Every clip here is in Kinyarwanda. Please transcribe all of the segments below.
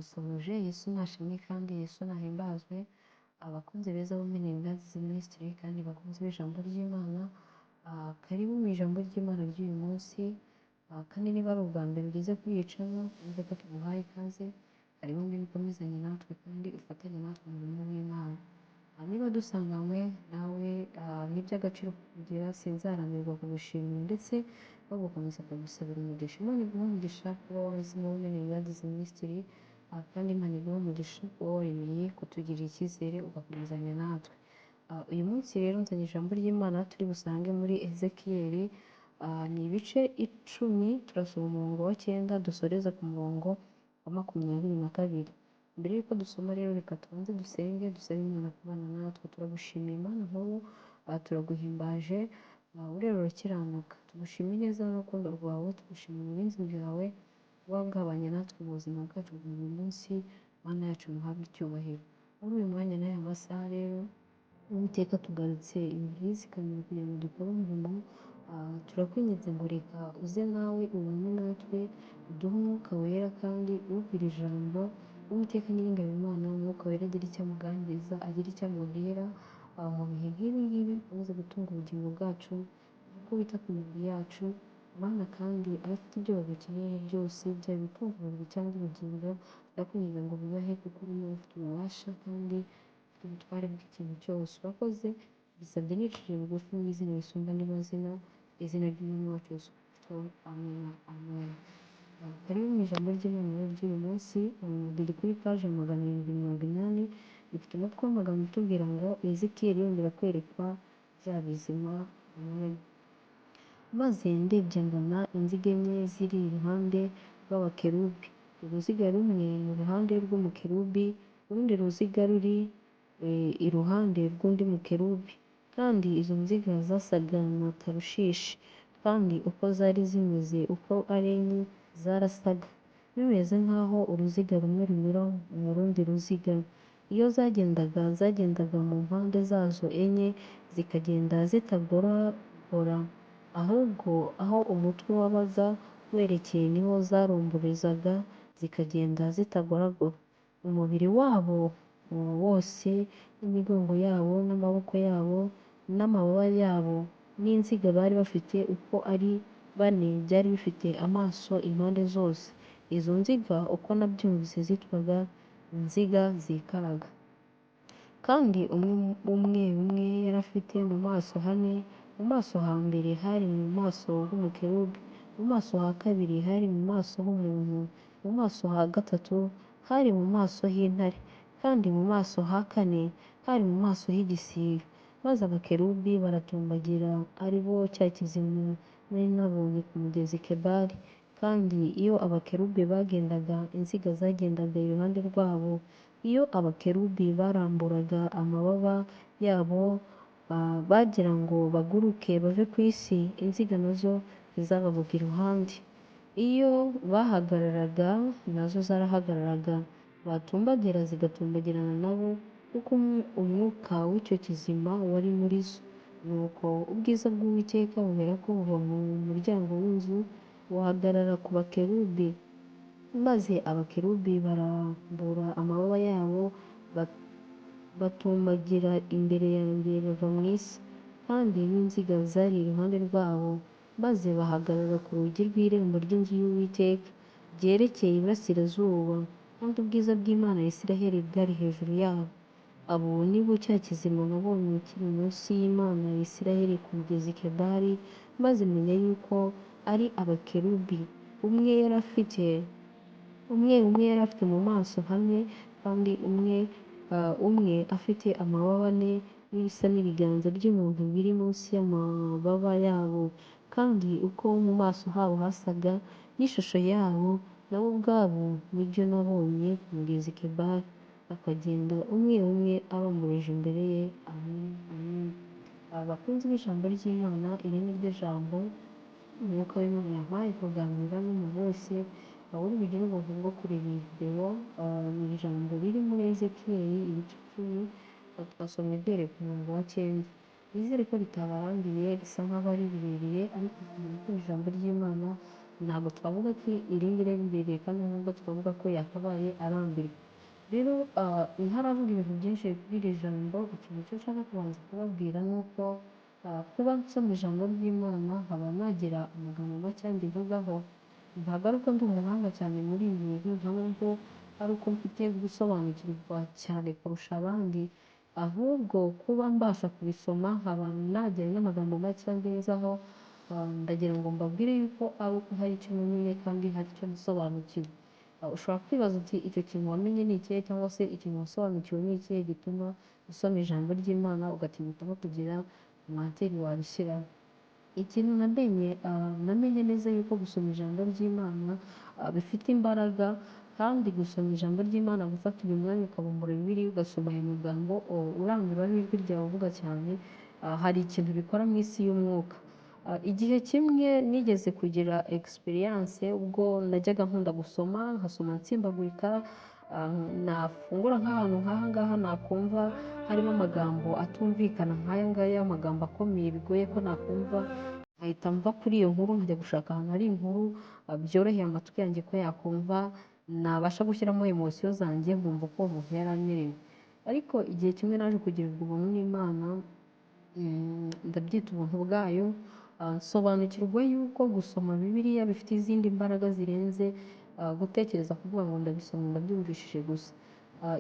Ndagusuhuje. Yesu nashimwe kandi Yesu nahimbazwe. Abakunzi beza bo muri Gazi Ministry kandi bakunze b'ijambo ry'Imana, karibu mu ijambo ry'Imana ry'uyu munsi. Kandi niba ari ubwa mbere ugeze kuri iyi channel, wumve ko tuguhaye ikaze. Karibu, ngwino ukomezanye natwe kandi ufatanye natwe mu murimo w'Imana. Niba dusanganywe nawe, ni iby'agaciro kukugira, sinzarambirwa kugushimira ndetse no gukomeza kugusabira umugisha. Imana iguhe umugisha kuba warahisemo Women in Gazi Ministry, kandi Imana iguhe umugisha kuba waremeye kutugirira icyizere ugakomezanya natwe. Uyu munsi rero nzanye ijambo ry'Imana turi busange muri Ezekiyeli, ni ibice 10, turasoma umurongo wa 9 dusoreza ku murongo wa 22. Mbere y'uko dusoma rero, reka tubanze dusenge, dusabe Imana kubana natwe. Turagushimiye Imana nkuru, turaguhimbaje, urera urakiranuka. Tugushimiye neza n'urukundo rwawe, tugushimiye uburinzi bwawe buba bwabanye natwe mu buzima bwacu bwa buri munsi. Mana yacu, muhabwe icyubahiro. Muri uyu mwanya n'aya masaha rero, Uwiteka, tugarutse imbere y'izi kamera kugira ngo dukore umurimo. Turakwinginze ngo reka uze nawe ubane natwe, uduhe Umwuka Wera kandi ubwira ijambo. Uwiteka Nyiringabo Imana, Umwuka Wera agira icyo amuganiriza, agira icyo amubwira. Mu bihe nk'ibi ngibi ukomeze gutunga ubugingo bwacu kuko wita ku mibiri yacu, Mana. Kandi abafite ibyo bagukeneye byose, byaba ibitunga umubiri cyangwa ubugingo, ndakwinginga ngo bibahe, kuko urimo ufite ububasha kandi ufite ubutware bw'ikintu cyose. Urakoze, bisabye nicishije bugufi mu izina risumba andi mazina, izina ry'Umwami wacu Yesu Kristo. Amen, amen. Karibu mu ijambo ry'Imana rero ry'uyu munsi, riri kuri paje 780, rifite umutwe w'amagambo utubwira ngo Ezekiyeli yongera kwerekwa bya bizima. Amen. Maze ndebye mbona inziga enye ziri iruhande rw'abakerubi, uruziga rumwe mu ruhande rw'umukerubi, urundi ruziga ruri iruhande rw'undi mukerubi, kandi izo nziga zasaga na Tarushishi, kandi uko zari zimeze uko ari enye zarasaga, bimeze nk'aho uruziga rumwe runyura mu rundi ruziga. Iyo zagendaga, zagendaga mu mpande zazo enye, zikagenda zitagoragora, ahubwo aho umutwe wabaga werekeye niho zaromborezaga, zikagenda zitagoragora. Umubiri wabo wose n'imigongo yabo n'amaboko yabo n'amababa yabo n'inziga bari bafite uko ari bane byari bifite amaso impande zose. Izo nziga uko nabyumvise zitwaga inziga zikaraga. Kandi umwe umwe umwe yari afite mu maso hane: mu maso ha mbere hari mu maso h'umukerubi, mu maso ha kabiri hari mu maso h'umuntu, mu maso ha gatatu hari mu maso h'intare, kandi mu maso ha kane hari mu maso h'igisiga. Maze abakerubi baratumbagira, ari bo cya kizima nari nabonye ku mugezi Kebari. Kandi iyo abakerubi bagendaga, inziga zagendaga iruhande rwabo; iyo abakerubi baramburaga amababa yabo bagira ngo baguruke bave ku isi, inziga nazo zababaga iruhande. Iyo bahagararaga, nazo zarahagararaga, batumbagira zigatumbagirana nabo, kuko umwuka w'icyo kizima wari muri zo. Nuko ubwiza bw'Uwiteka buherako buva mu muryango w'inzu, buhagarara ku bakerubi. Maze abakerubi barambura amababa yabo, batumbagira imbere yanjye bava mu isi, kandi n'inziga zari iruhande rwabo, maze bahagarara ku rugi rw'irembo ry'inzu y'Uwiteka ryerekeye iburasirazuba, kandi ubwiza bw'Imana ya Isiraheli bwari hejuru yabo. Abo ni bo cya kizima nabonye kiri munsi y'Imana ya Isiraheli ku mugezi Kebari, maze menya yuko ari abakerubi. Umwe umwe yari afite mu maso hane, kandi umwe umwe afite amababa ane n'ibisa n'ibiganza by'umuntu biri munsi y'amababa yabo, kandi uko mu maso habo hasaga n'ishusho yabo nabo ubwabo nibyo nabonye ku mugezi Kebari. Bakagenda umwe umwe aromboreje imbere ye. Amen, amen. Abakunzi b'ijambo ry'Imana, iri ni ryo jambo Umwuka w'Imana yampaye kuganira n'umuntu wese uri bugire ubuntu bwo kureba iyi video. Ni ijambo riri muri Ezekiyeli ibice 10, twasomye duhereye ku murongo wa 9. Nizere ko ritabarambiye, risa nk'aho ari rirerire, ariko ijambo ry'Imana Ntabwo twavuga ko iri ngiri ari rirerire, kandi nubwo twavuga ko yakabaye arambirwa. Rero ntaravuga ibintu byinshi kuri iri jambo, ikintu cyo nshaka kubanza kubabwira ni uko kuba nsoma ijambo ry'Imana nkaba nagira amagambo make ndivugaho, ntabwo ari uko ndi umuhanga cyane muri ibi bintu, nta nubwo ari uko mfite gusobanukirwa cyane kurusha abandi, ahubwo kuba mbasha kubisoma nkaba nagira n'amagambo make ndenzaho, ndagira ngo mbabwire yuko ari uko hari icyo namenye kandi hari icyo nasobanukiwe. Ushobora kwibaza uti icyo kintu wamenye ni ikihe, cyangwa se ikintu wasobanukiwe ni ikihe gituma usoma ijambo ry'Imana ugatinyuka no kugira commentaire warishyiraho. Ikintu namenye, namenye neza yuko gusoma ijambo ry'Imana bifite imbaraga, kandi gusoma ijambo ry'Imana, gufata uyu mwanya ukabumbura Bibiliya ugasoma aya magambo urangurura n'ijwi ryawe uvuga cyane, hari ikintu bikora mu isi y'umwuka. Igihe kimwe nigeze kugira experience ubwo najyaga nkunda gusoma, nkasoma nsimbagurika, nafungura nk'ahantu nk'aha ngaha nakumva harimo amagambo atumvikana nk'aya ngaya, amagambo akomeye bigoye ko nakumva, nkahita mva kuri iyo nkuru nkajya gushaka ahantu hari inkuru byoroheye amatwi yanjye ko yakumva, nabasha gushyiramo emotion zanjye nkumva uko uwo muntu yari amerewe. Ariko igihe kimwe naje kugirirwa ubuntu n'Imana, ndabyita ubuntu bwayo, nsobanukirwa yuko gusoma Bibiliya bifite izindi mbaraga zirenze gutekereza kuvuga ngo ndabisoma ndabyumvishije gusa.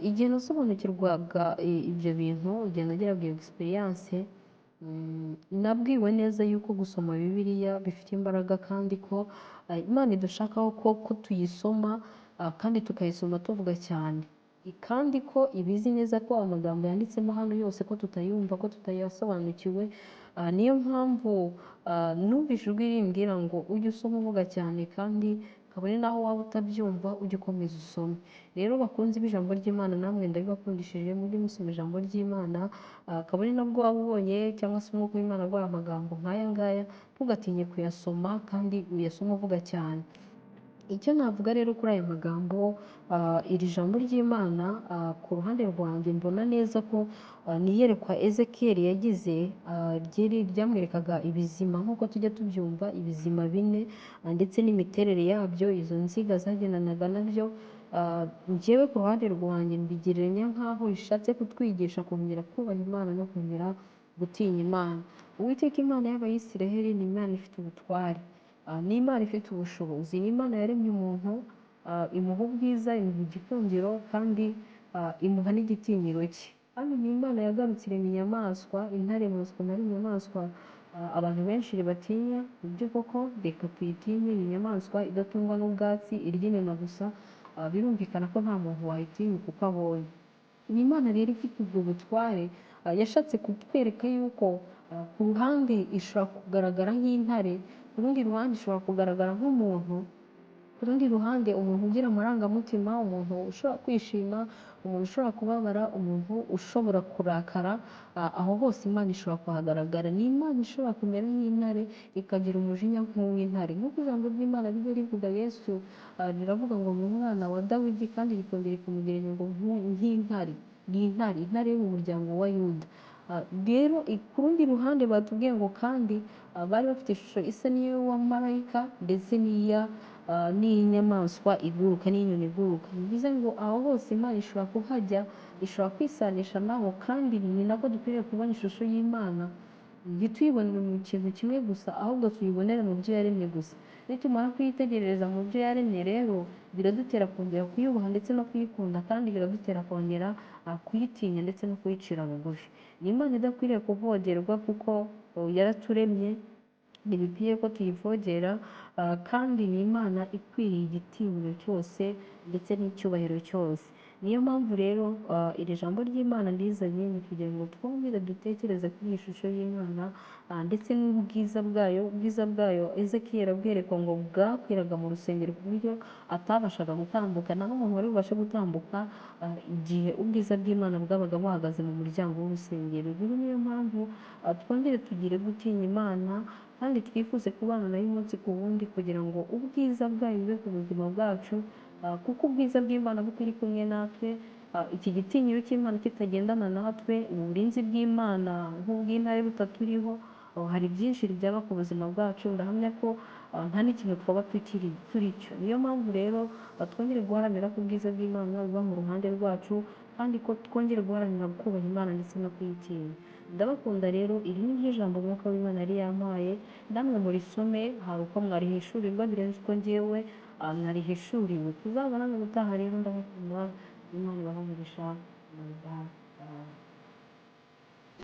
Igihe nasobanukirwaga ibyo bintu, igihe nagiraga iyo experience, nabwiwe neza yuko gusoma Bibiliya bifite imbaraga, kandi ko Imana idushakaho ko tuyisoma, kandi tukayisoma tuvuga cyane, kandi ko ibizi neza ko amagambo yanditsemo hano yose ko tutayumva, ko tutayasobanukiwe. Niyo mpamvu numvise ijwi rimbwira ngo ujye usoma uvuga cyane, kandi kabone n'aho waba utabyumva ujye ukomeza usome. Rero bakunzi b'ijambo ry'Imana, namwe ndabibakundishije, mujye musoma ijambo ry'Imana, kabone nabwo waba ubonye cyangwa se umwuka w'Imana aguhaye amagambo nk'aya ngaya, ntugatinye kuyasoma kandi uyasome uvuga cyane. Icyo navuga rero kuri aya magambo, iri jambo ry'Imana, ku ruhande rwanjye mbona neza ko ni iyerekwa Ezekiyeli yagize, ryamwerekaga ibizima nk'uko tujya tubyumva, ibizima bine, ndetse n'imiterere yabyo, izo nziga zagendanaga nabyo. Njyewe ku ruhande rwanjye mbigereranya nk'aho rishatse kutwigisha kongera kubaha Imana no kongera gutinya Imana. Uwiteka Imana y'Abayisiraheli ni Imana ifite ubutware, ni Imana ifite ubushobozi, ni Imana yaremye umuntu, imuha ubwiza, imuha igikundiro, kandi imuha n'igitinyiro cye. Kandi ni Imana yagarutse irema inyamaswa, intare muzi ukuntu ari inyamaswa abantu benshi batinya, nibyo koko reka tuyitinye, ni inyamaswa idatungwa n'ubwatsi, irya inyama gusa, birumvikana ko nta muntu wayitinyuka uko abonye. Ni Imana rero ifite ubwo butware, yashatse kutwereka yuko ku ruhande ishobora kugaragara nk'intare, ku rundi ruhande ishobora kugaragara nk'umuntu, ku rundi ruhande umuntu ugira amarangamutima, umuntu ushobora kwishima, umuntu ushobora kubabara, umuntu ushobora kurakara, aho hose Imana ishobora kuhagaragara. Ni Imana ishobora kumera nk'intare, ikagira umujinya nk'uw'intare. Nk'uko ijambo ry'Imana rijya rivuga Yesu, riravuga ngo ni umwana wa Dawidi, kandi rikongera rikamugereranya ngo nk'intare. Ni intare, intare yo mu muryango wa Yuda. Rero ku rundi ruhande batubwiye ngo kandi bari bafite ishusho isa n'iy'uwa marayika ndetse n'iy'inyamaswa iguruka, n'inyoni iguruka. Bivuze ngo aho hose Imana ishobora kuhajya, ishobora kwisanisha nabo, kandi ni nako dukwiriye kubona ishusho y'Imana, ntituyibonere mu kintu kimwe gusa, ahubwo tuyibonere mu byo yaremye gusa. Nitumara kuyitegerereza mu byo yaremye rero, biradutera kongera kuyubaha ndetse no kuyikunda, kandi biradutera kongera kuyitinya ndetse no kuyicira bugufi. Ni Imana idakwiriye kuvogerwa kuko yaraturemye, ntibikwiye ko tuyivogera, kandi ni Imana ikwiriye igitinyiro cyose ndetse n'icyubahiro cyose. Niyo mpamvu rero iri jambo ry'Imana ndizanye ni kugira ngo twongere dutekereze kuri iyi shusho y'Imana, ndetse n'ubwiza bwayo. Ubwiza bwayo Ezekiyeli abwerekwa ngo bwakwiraga mu rusengero ku buryo atabashaga gutambuka, naho umuntu wari bubashe gutambuka igihe ubwiza bw'Imana bwabaga buhagaze mu muryango w'urusengero. Rero niyo mpamvu twongere tugire gutinya Imana, kandi twifuze kubana nayo umunsi ku wundi kugira ngo ubwiza bwayo bube ku buzima bwacu, kuko ubwiza bw'Imana butari kumwe natwe, iki gitinyiro cy'Imana kitagendana natwe, uburinzi bw'Imana nk'ubw'intare butaturiho, hari byinshi byaba ku buzima bwacu. Ndahamya ko nta n'ikintu twaba tukiri turi cyo. Niyo mpamvu rero twongere guharanira ko ubwiza bw'Imana buba mu ruhande rwacu, kandi ko twongere guharanira kubaha Imana ndetse no kuyitinya. Ndabakunda rero, iri ni ryo jambo Umwuka w'Imana yari yampaye, namwe murisome, hari uko mwarihishurirwa birenze uko njyewe narihishuriwe. Tuzabonane ubutaha rero, ndabakunda, Imana ibahe umugisha, bye bye.